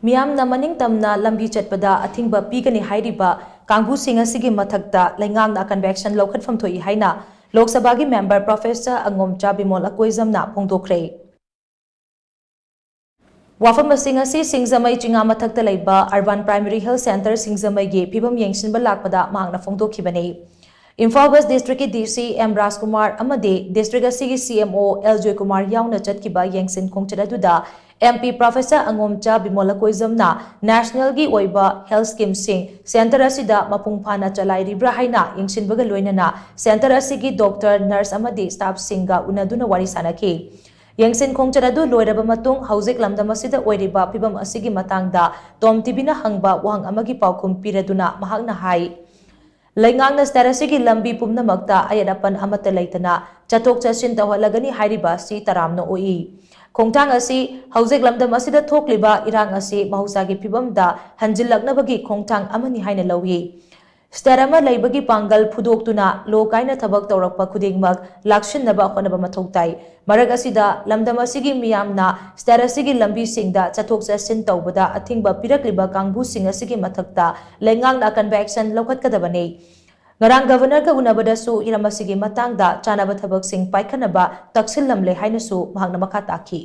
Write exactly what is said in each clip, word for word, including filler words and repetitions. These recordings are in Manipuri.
ꯃꯤꯌꯥꯝꯅ ꯃꯅꯤꯡ ꯇꯝꯅ ꯂꯝꯕꯤ ꯆꯠꯄꯗ ꯑꯊꯤꯡꯕ ꯄꯤꯒꯅꯤ ꯍꯥꯏꯔꯤꯕ ꯀꯥꯡꯕꯨꯁꯤꯡ ꯑꯁꯤꯒꯤ ꯃꯊꯛꯇ ꯂꯩꯉꯥꯛꯅ conviction ꯂꯧꯈꯠꯐꯝ ꯊꯣꯛꯏ ꯍꯥꯏꯅ ꯂꯣꯛ ꯁꯚꯥꯒꯤ member Professor ꯑꯉꯣꯝꯆꯥ ꯕꯤꯃꯣꯜ ꯑꯀꯣꯏꯖꯝꯅ ꯐꯣꯡꯗꯣꯛꯈ꯭ꯔꯦ꯫ ꯋꯥꯐꯝꯁꯤꯡ ꯑꯁꯤ ꯁꯤꯡꯖꯃꯩ ꯆꯤꯉꯥ ꯃꯊꯛꯇ ꯂꯩꯕ Urban Primary Health Centre ꯁꯤꯡꯖꯃꯩꯒꯤ ꯐꯤꯕꯝ ꯌꯦꯡꯁꯤꯟꯕ ꯂꯥꯛꯄꯗ ꯃꯍꯥꯛꯅ ꯐꯣꯡꯗꯣꯛꯈꯤꯕꯅꯤ꯫ ꯏꯝꯐꯥꯜ West District ꯀꯤ D C M ꯔꯥꯖꯀꯨꯃꯥꯔ ꯑꯃꯗꯤ district ꯑꯁꯤꯒꯤ C M O L Joykumar ꯌꯥꯎꯅ ꯆꯠꯈꯤꯕ ꯌꯦꯡꯁꯤꯟ ꯈꯣꯡꯆꯠ ꯑꯗꯨꯗ M P Professor ꯑꯉꯣꯝꯆꯥ Bimol ꯑꯀꯣꯏꯖꯝꯅ national ꯒꯤ ꯑꯣꯏꯕ health scheme ꯁꯤꯡ centre ꯑꯁꯤꯗ ꯃꯄꯨꯡ ꯐꯥꯅ ꯆꯂꯥꯏꯔꯤꯕ꯭ꯔꯥ ꯍꯥꯏꯅ ꯌꯦꯡꯁꯤꯟꯕꯒ ꯂꯣꯏꯅꯅ centre ꯑꯁꯤꯒꯤ doctor, nurse ꯑꯃꯗꯤ staff ꯁꯤꯡꯒ ꯎꯅꯗꯨꯅ ꯋꯥꯔꯤ ꯁꯥꯅꯈꯤ꯫ ꯌꯦꯡꯁꯤꯟ ꯈꯣꯡꯆꯠ ꯑꯗꯨ ꯂꯣꯏꯔꯕ ꯃꯇꯨꯡ ꯍꯧꯖꯤꯛ ꯂꯝꯗꯝ ꯑꯁꯤꯗ ꯑꯣꯏꯔꯤꯕ ꯐꯤꯕꯝ ꯑꯁꯤꯒꯤ ꯃꯇꯥꯡꯗ Tom T V ꯅ ꯍꯪꯕ ꯋꯥꯍꯪ ꯑꯃꯒꯤ ꯄꯥꯎꯈꯨꯝ ꯄꯤꯔꯗꯨꯅ ꯃꯍꯥꯛꯅ ꯍꯥꯏ, ꯂꯩꯉꯥꯛꯅ state ꯑꯁꯤꯒꯤ ꯂꯝꯕꯤ ꯄꯨꯝꯅꯃꯛꯇ ꯑꯌꯦꯠ ꯑꯄꯟ ꯑꯃꯠꯇ ꯂꯩꯇꯅ ꯆꯠꯊꯣꯛ ꯆꯠꯁꯤꯟ ꯇꯧꯍꯜꯂꯒꯅꯤ ꯍꯥꯏꯔꯤꯕ ꯑꯁꯤ ꯇꯔꯥꯝꯅ ꯑꯣꯛꯏ꯫ ꯈꯣꯡꯊꯥꯡ ꯑꯁꯤ ꯍꯧꯖꯤꯛ ꯂꯝꯗꯝ ꯑꯁꯤꯗ ꯊꯣꯛꯂꯤꯕ ꯏꯔꯥꯡ ꯑꯁꯤ ꯃꯍꯧꯁꯥꯒꯤ ꯐꯤꯕꯝꯗ ꯍꯟꯖꯤꯜꯂꯛꯅꯕꯒꯤ ꯈꯣꯡꯊꯥꯡ ꯑꯃꯅꯤ ꯍꯥꯏꯅ ꯂꯧꯏ꯫ State ꯑꯃ ꯂꯩꯕꯒꯤ ꯄꯥꯡꯒꯜ ꯐꯨꯗꯣꯛꯇꯨꯅ ꯂꯣ ꯀꯥꯏꯅ ꯊꯕꯛ ꯇꯧꯔꯛꯄ ꯈꯨꯗꯤꯡꯃꯛ ꯂꯥꯛꯁꯤꯟꯅꯕ ꯍꯣꯠꯅꯕ ꯃꯊꯧ ꯇꯥꯏ꯫ ꯃꯔꯛ ꯑꯁꯤꯗ ꯂꯝꯗꯝ ꯑꯁꯤꯒꯤ ꯃꯤꯌꯥꯝꯅ state ꯑꯁꯤꯒꯤ ꯂꯝꯕꯤꯁꯤꯡꯗ ꯆꯠꯊꯣꯛ ꯆꯠꯁꯤꯟ ꯇꯧꯕꯗ ꯑꯊꯤꯡꯕ ꯄꯤꯔꯛꯂꯤꯕ ꯀꯥꯡꯕꯨꯁꯤꯡ ꯑꯁꯤꯒꯤ ꯃꯊꯛꯇ ꯂꯩꯉꯥꯛꯅ conviction ꯂꯧꯈꯠꯀꯗꯕꯅꯤ꯫ ꯉꯔꯥꯡ Governor ꯒ ꯎꯅꯕꯗꯁꯨ ꯍꯤꯔꯝ ꯑꯁꯤꯒꯤ ꯃꯇꯥꯡꯗ ꯆꯥꯅꯕ ꯊꯕꯛꯁꯤꯡ ꯄꯥꯏꯈꯠꯅꯕ ꯇꯛꯁꯤꯜꯂꯝꯂꯦ ꯍꯥꯏꯅꯁꯨ ꯃꯍꯥꯛꯅ ꯃꯈꯥ ꯇꯥꯈꯤ꯫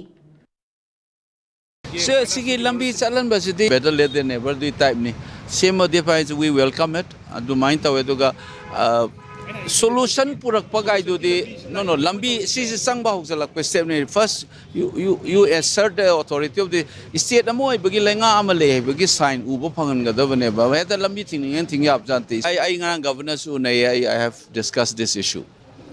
ꯁꯦ, ꯁꯤꯒꯤ ꯂꯝꯕꯤ ꯆꯠꯍꯟꯕꯁꯤꯗꯤ better late than never ꯗꯤ type ꯅꯤ꯫ ꯁꯦꯝꯃꯗꯤ ꯐꯩ, we welcome it꯫ ꯑꯗꯨꯃꯥꯏꯅ ꯇꯧꯋꯦ꯫ ꯑꯗꯨꯒ solution ꯄꯨꯔꯛꯄ ꯒꯥꯏꯗꯨꯗꯤ, no, no, ꯂꯝꯕꯤ ꯁꯤꯁꯦ ꯆꯪꯕ ꯍꯧꯖꯤꯜꯂꯛꯄ step ꯅꯤ꯫ First you, you, you assert the authority of the state꯫ ꯑꯃ ꯑꯣꯏꯕꯒꯤ ꯂꯩꯉꯥꯛ ꯑꯃ ꯂꯩ ꯍꯥꯏꯕꯒꯤ sign ꯎꯕ ꯐꯪꯍꯟꯒꯗꯕꯅꯦꯕ꯫ ꯍꯦꯛꯇ ꯂꯝꯕꯤ ꯊꯤꯡꯅꯤꯡꯉꯦꯅ ꯊꯤꯡ ꯌꯥꯕ ꯖꯥꯠ ꯅꯠꯇꯦ꯫ ꯑꯩ, ꯑꯩ ꯉꯔꯥꯡ Governor ꯁꯨ ꯎꯅꯩꯌꯦ꯫ ꯑꯩ, I have discussed this issue꯫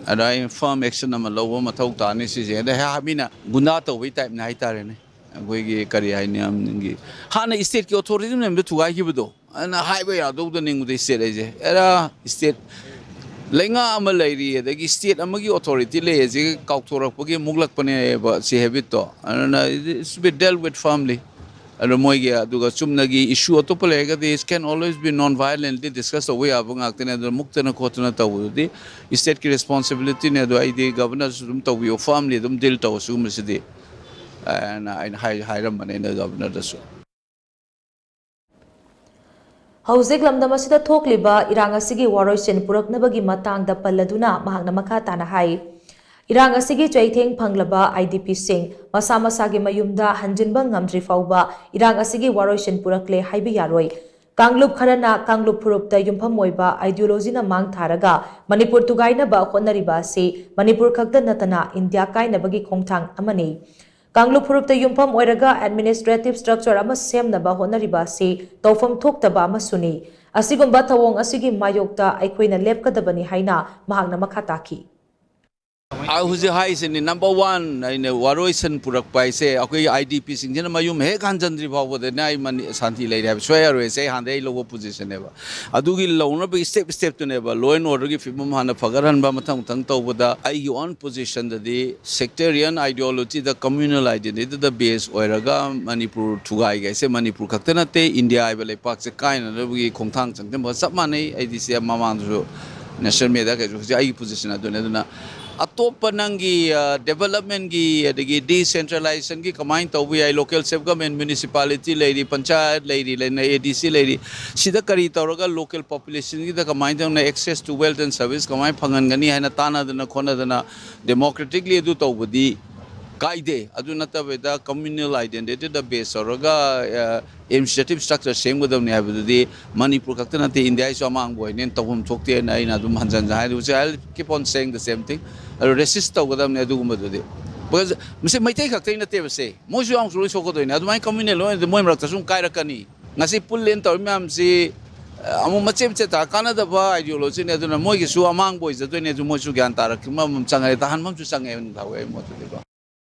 ꯑꯗ ꯑꯩ firm action ꯑꯃ ꯂꯧꯕ ꯃꯊꯧ ꯇꯥꯅꯤ ꯁꯤꯁꯦ꯫ ꯑꯗ ꯍꯦꯛ ꯃꯤꯅ ꯒꯨꯟꯗꯥ ꯇꯧꯕꯩ type ꯅꯤ ꯍꯥꯏꯇꯥꯔꯦꯅꯦ꯫ ꯑꯩꯈꯣꯏꯒꯤ ꯀꯔꯤ ꯍꯥꯏꯅꯤ, ꯑꯝꯒꯤ ꯍꯥꯟꯅ state ꯀꯤ authority ꯃꯌꯥꯝꯗꯣ ꯊꯨꯒꯥꯏꯈꯤꯕꯗꯣ, ꯑꯗꯨꯅ ꯍꯥꯏꯕ ꯌꯥꯗꯧꯗ ꯅꯤꯡꯕꯗ state ꯍꯥꯏꯁꯦ꯫ ꯑꯦꯔꯥ, state ꯂꯩꯉꯥꯛ ꯑꯃ ꯂꯩꯔꯤ, ꯑꯗꯒꯤ state ꯑꯃꯒꯤ authority ꯂꯩ ꯍꯥꯏꯁꯦ ꯀꯥꯎꯊꯣꯔꯛꯄꯒꯤ ꯃꯨꯛꯂꯛꯄꯅꯦꯕ ꯁꯤ habit ꯇꯣ꯫ ꯑꯗꯨꯅ it's be dealt with firmly꯫ ꯑꯗꯣ ꯃꯣꯏꯒꯤ ꯑꯗꯨꯒ ꯆꯨꯝꯅꯒꯤ issue ꯑꯇꯣꯞꯄ ꯂꯩꯔꯒꯗꯤ it can always be non violently discuss ꯇꯧꯕ ꯌꯥꯕ ꯉꯥꯛꯇꯅꯦ꯫ ꯑꯗꯨꯅ ꯃꯨꯛꯇꯅ ꯈꯣꯠꯇꯅ ꯇꯧꯕꯗꯨꯗꯤ state ꯀꯤ responsibility ꯅꯦ꯫ ꯑꯗꯣ ꯑꯩꯗꯤ Governor ꯁꯨ ꯑꯗꯨꯝ ꯇꯧꯕꯤꯌꯣ, firmly ꯑꯗꯨꯝ deal ꯇꯧ ꯁꯤꯒꯨꯝꯕꯁꯤꯗꯤ꯫ ꯑꯅ ꯑꯩꯅ ꯍꯥꯏ-, ꯍꯥꯏꯔꯝꯕꯅꯦ ꯑꯩꯅ Governor ꯗꯁꯨ꯫ ꯍꯧꯖꯤꯛ ꯂꯝꯗꯝ ꯑꯁꯤꯗ ꯊꯣꯛꯂꯤꯕ ꯏꯔꯥꯡ ꯑꯁꯤꯒꯤ ꯋꯥꯔꯣꯏꯁꯤꯟ ꯄꯨꯔꯛꯅꯕꯒꯤ ꯃꯇꯥꯡꯗ ꯄꯜꯂꯗꯨꯅ ꯃꯍꯥꯛꯅ ꯃꯈꯥ ꯇꯥꯅ ꯍꯥꯏ, ꯏꯔꯥꯡ ꯑꯁꯤꯒꯤ ꯆꯩꯊꯦꯡ ꯐꯪꯂꯕ IDPꯁꯤꯡ ꯃꯁꯥ ꯃꯁꯥꯒꯤ ꯃꯌꯨꯝꯗ ꯍꯟꯖꯤꯟꯕ ꯉꯝꯗ꯭ꯔꯤ ꯐꯥꯎꯕ ꯏꯔꯥꯡ ꯑꯁꯤꯒꯤ ꯋꯥꯔꯣꯏꯁꯤꯟ ꯄꯨꯔꯛꯂꯦ ꯍꯥꯏꯕ ꯌꯥꯔꯣꯏ꯫ ꯀꯥꯡꯂꯨꯞ ꯈꯔꯅ ꯀꯥꯡꯂꯨꯞ ꯐꯨꯔꯨꯞꯇ ꯌꯨꯝꯐꯝ ꯑꯣꯏꯕ ideologyꯅ ꯃꯥꯡ ꯊꯥꯔꯒ ꯃꯅꯤꯄꯨꯔ ꯊꯨꯒꯥꯏꯅꯕ ꯍꯣꯠꯅꯔꯤꯕ ꯑꯁꯤ ꯃꯅꯤꯄꯨꯔ ꯈꯛꯇ ꯅꯠꯇꯅ ꯏꯟꯗꯤꯌꯥ ꯀꯥꯏꯅꯕꯒꯤ ꯈꯣꯡꯊꯥꯡ ꯑꯃꯅꯤ꯫ ꯀꯥꯡꯂꯨꯞ ꯐꯨꯔꯨꯞꯇ ꯌꯨꯝꯐꯝ ꯑꯣꯏꯔꯒ administrative structure ꯑꯃ ꯁꯦꯝꯅꯕ ꯍꯣꯠꯅꯔꯤꯕ ꯑꯁꯤ ꯇꯧꯐꯝ ꯊꯣꯛꯇꯕ ꯑꯃꯁꯨꯅꯤ꯫ ꯑꯁꯤꯒꯨꯝꯕ ꯊꯧꯑꯣꯡ ꯑꯁꯤꯒꯤ ꯃꯥꯌꯣꯛꯇ ꯑꯩꯈꯣꯏꯅ ꯂꯦꯞꯀꯗꯕꯅꯤ ꯍꯥꯏꯅ ꯃꯍꯥꯛꯅ ꯃꯈꯥ ꯇꯥꯈꯤ꯫ ꯑꯩ ꯍꯧꯖꯤꯛ ꯍꯥꯏꯁꯤꯅꯤ, number one, ꯑꯩꯅ ꯋꯥꯔꯣꯏꯁꯟ ꯄꯨꯔꯛꯄ ꯍꯥꯏꯁꯦ ꯑꯩꯈꯣꯏ IDPꯁꯤꯡꯁꯤꯅ ꯃꯌꯨꯝ ꯍꯦꯛ ꯍꯟꯖꯤꯟꯗ꯭ꯔꯤ ꯐꯥꯎꯕꯗꯅꯦ ꯑꯩ ꯃꯅꯤ-, ꯁꯥꯟꯇꯤ ꯂꯩꯔꯦ ꯍꯥꯏꯕ ꯁꯨꯡꯌꯥ ꯌꯥꯔꯣꯏ꯫ ꯑꯩ ꯍꯥꯟꯅꯗꯩ ꯑꯩ ꯂꯧꯕ positionꯅꯦꯕ꯫ ꯑꯗꯨꯒꯤ ꯂꯧꯅꯕꯒꯤ step stepꯇꯨꯅꯦꯕ law and orderꯒꯤ ꯐꯤꯕꯝ ꯍꯥꯟꯅ ꯐꯒꯠꯍꯟꯕ, ꯃꯊꯪ ꯃꯊꯪ ꯇꯧꯕꯗ ꯑꯩꯒꯤ own positionꯗꯗꯤ sectarian ideologyꯗ, communal identityꯗ base ꯑꯣꯏꯔꯒ ꯃꯅꯤꯄꯨꯔ ꯊꯨꯒꯥꯏꯒꯦ ꯍꯥꯏꯁꯦ ꯃꯅꯤꯄꯨꯔ ꯈꯛꯇ ꯅꯠꯇꯦ, ꯏꯟꯗꯤꯌꯥ ꯍꯥꯏꯕ ꯂꯩꯄꯥꯛꯁꯦ ꯀꯥꯏꯅꯅꯕꯒꯤ ꯈꯣꯡꯊꯥꯡ ꯆꯪꯁꯤꯟꯕꯒ ꯆꯞ ꯃꯥꯟꯅꯩ꯫ ꯑꯩꯗꯤ ꯁꯤ ꯃꯃꯥꯡꯗꯁꯨ national mediaꯗ ꯀꯩꯁꯨ ꯍꯧꯖꯤꯛ ꯑꯩꯒꯤ position ꯑꯗꯨꯅꯤ꯫ ꯑꯗꯨꯅ ꯑꯇꯣꯞꯄ ꯅꯪꯒꯤ, ꯑ, developmentꯒꯤ, ꯑꯗꯒꯤ decentralizationꯒꯤ ꯀꯃꯥꯏꯅ ꯇꯧꯕ ꯌꯥꯏ, local self government, municipality ꯂꯩꯔꯤ, ꯄꯟꯆꯥꯌꯠ ꯂꯩꯔꯤ, ꯂꯩꯅ ADC ꯂꯩꯔꯤ, ꯁꯤꯗ ꯀꯔꯤ ꯇꯧꯔꯒ local populationꯒꯤꯗ ꯀꯃꯥꯏꯅ ꯇꯧꯅ access to wealth and service ꯀꯃꯥꯏꯅ ꯐꯪꯍꯟꯒꯅꯤ ꯍꯥꯏꯅ ꯇꯥꯟꯅꯗꯅ ꯈꯣꯠꯅꯗꯅ democratically ꯑꯗꯨ ꯇꯧꯕꯗꯤ ꯀꯥꯏꯗꯦ꯫ ꯑꯗꯨ ꯅꯠꯇꯕꯤꯗ communal identityꯗ base ꯇꯧꯔꯒ, ꯑ, administrative structure ꯁꯦꯝꯒꯗꯕꯅꯤ ꯍꯥꯏꯕꯗꯨꯗꯤ ꯃꯅꯤꯄꯨꯔ ꯈꯛꯇ ꯅꯠꯇꯦ, ꯏꯟꯗꯤꯌꯥꯒꯤꯁꯨ ꯑꯃꯥꯡꯕ ꯑꯣꯏꯅꯦꯅ ꯇꯧꯐꯝ ꯊꯣꯛꯇꯦꯅ ꯑꯩꯅ ꯑꯗꯨꯝ ꯍꯟꯖꯟ ꯍꯟꯖꯟ ꯍꯥꯏ꯫ ꯍꯧꯖꯤꯛ I keep on saying the same thing꯫ ꯑꯗꯨ resist ꯇꯧꯒꯗꯕꯅꯤ ꯑꯗꯨꯒꯨꯝꯕꯗꯨꯗꯤ꯫ Because ꯃꯁꯤ ꯃꯩꯇꯩ ꯈꯛꯇꯒꯤ ꯅꯠꯇꯦꯕ ꯁꯦ, ꯃꯣꯏꯁꯨ ꯌꯥꯎꯅꯁꯨ ꯂꯣꯏ ꯁꯣꯛꯀꯗꯣꯏꯅꯦ꯫ ꯑꯗꯨꯃꯥꯏꯅ communal ꯂꯣꯏ ꯑꯣꯏꯔꯗꯤ ꯃꯣꯏ ꯃꯔꯛꯇꯁꯨ ꯑꯃꯨꯛ ꯀꯥꯏꯔꯛꯀꯅꯤ꯫ ꯉꯁꯤ ꯄꯨꯜꯂꯦꯅ ꯇꯧꯔꯤ ꯃꯌꯥꯝꯁꯤ, ꯑ, ꯑꯃꯨꯛ ꯃꯆꯦꯠ ꯃꯆꯦꯠ ꯇꯥꯔ ꯀꯥꯟꯅꯗꯕ ideologyꯅꯦ꯫ ꯑꯗꯨꯅ ꯃꯣꯏꯒꯤꯁꯨ ꯑꯃꯥꯡꯕ ꯑꯣꯏꯖꯗꯣꯏꯅꯦ꯫ ꯑꯗꯨ ꯃꯣꯏꯁꯨ ꯒ꯭ꯌꯥꯟ ꯇꯥꯔꯛꯄ ꯑꯃ ꯆꯪꯉꯛꯑꯦ, ꯇꯥꯍꯟꯕ ꯑꯃꯁꯨ ꯆꯪꯉꯛꯑꯦ ꯍꯥꯏꯅ ꯇꯧꯋꯦ ꯑꯩ ꯃꯣꯠꯇꯗꯤꯀꯣ꯫